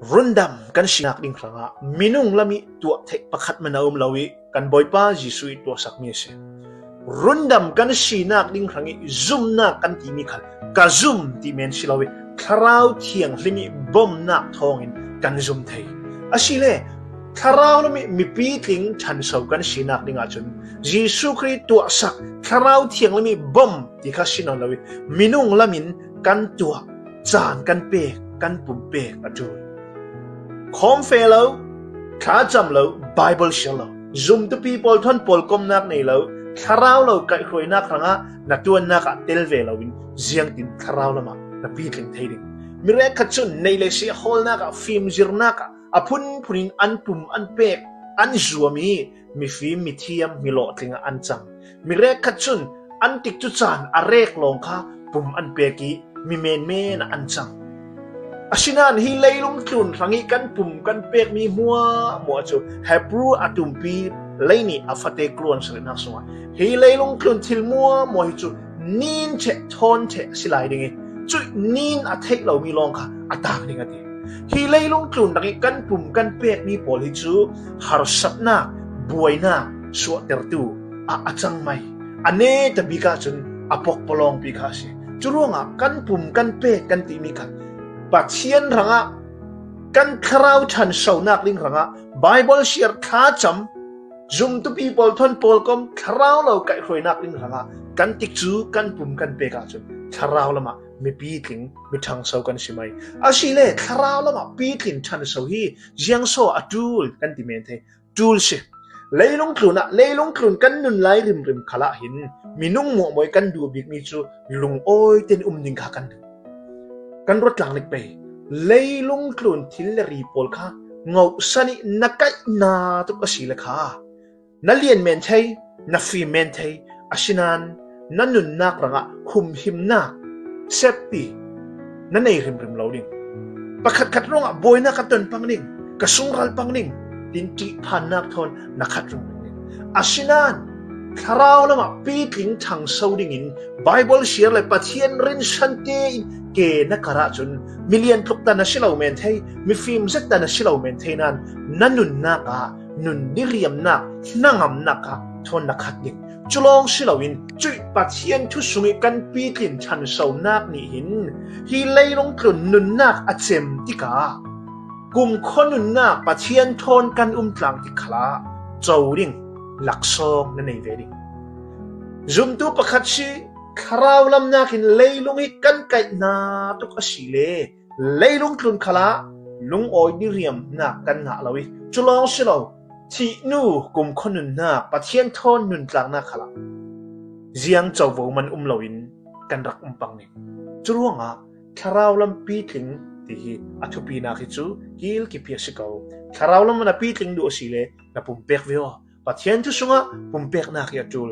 Rundam kan sinak ding hrangah minung lam i tuah theih pakhat man a um lo i kan Bawipa Jesuh i tuahsakmi a si. Rundam kan sinak ding hrang i zumnak kan timi khal ka zum ti men si lo i Thlarau Thianghlim i bawmhnak thawngin kan zum thei. Asile Thlarau lam i mipi tling ṭhanso kan sinak ding ahcun Jesuh Khrih tuahsak Thlarau Thianghlim i bawmh ti kha si nawn lo i minung lam in kan tuah caan kan pek, kan pumpek a ṭul. Khawmfe lo, thlacam lo, Bible share lo, zumtupi pawl thon pawl komnak nei lo, thlarau lo kaihhruainak hrangah na ṭuannak ah tel ve loin ziangtin thlarau lamah na pitling thei ding. Mirek khat cun nei le si hawlnak ah fimzirnak ah a phunphun in an pum an pek, an zuam i mifim mithiam mihlawhtling ah an cang. Mirek khat cun an tik cu caan a rek lawng kha pum an pek i mi menmen ah an cang. Asinain hi leilung tlun hrang i kan pum kan pekmi hmuahhmuah cu Hebrew a tumpi lei nih a fate kluan sarihnak sungah hi leilung tlun thil muahmuah hi cu nin ṭheh thawn ṭheh a si lai ding i cuih nin a theih lomi lawng kha a taak ding a ti. Hi leilung tlun rak i kan pum kan pekmi pawl hi cu harsatnak, buainak suahtertu ah a cang mai. A ne ta bik ahcun a pokpalawng pi kha a si. Cu ruangah kan pum kan pek kan timi kha Pathian rangah kan thlarau ṭhansonak ding rangah Bible siar thlacam zumtupi pawl thon pawl kom thlarau lo kaihhruainak ding rangah kan tik cu kan pum kan pek ahcun thlarau lamah mi pitling mi ṭhangso kan si mei. Asile thlarau lamah pitling ṭhanso hi ziangso a ṭul kan ti men thei. Ṭul si. Leilung tlun ah leilung tlun kan nun lai rimrim khal ah hin minung muahmuai kan duh bikmi cu lungawi ten um ding kha kan duh. Kan ruat tlang lik pei. Leilung tlun thil le ri pawl kha ngohsan i na kaih na tuk a si le kha. Na lian men thei, na fim men thei, asinain na nunnak rangah humhimnak, safety, na nei hrimhrim lo ding. Pakhatkhat ruangah buainak ka ton pang ding, ka sungral pang ding, tin ṭihphannak thawn na khat ringring ding. Asinain thlarau lamah pitling ṭhangso dingin Bible share le Pathian rinsan tein ke na kar ahcun milian tluk ta na si lo men thei, mifim zet ta na si lo men thei nain na nunnak ah nun diriamnak hnangamnak kha ṭhawn na khat ding. Cu lawng si loin cuih Pathian thusung i kan pitlin ṭhansonak nih hin hi leilung tlun nunnak a cem tikah kumkhua nunnak Pathian thawn kan um tlang tik khal ah co ding laksawng na nei ve ding. Zumtu pakhat si thlarau lamnak in leilung i kan kaih hna tuk a si le Leilung tlun khal ah lungawi diriamnak kan ngah lo i cu lawng si lo thihnu kumkhua nunnak Pathian thawn nuntlaknak khal ah ziang covo man um loin kan rak um pang ning. Cu ruangah thlarau lam pitling ti hi a thupinak hi cu kilkip hi a si ko. Thlarau lam na pitling duh a si le na pumpek ve aw. Pathian cu sungah pumpeknak hi a ṭul.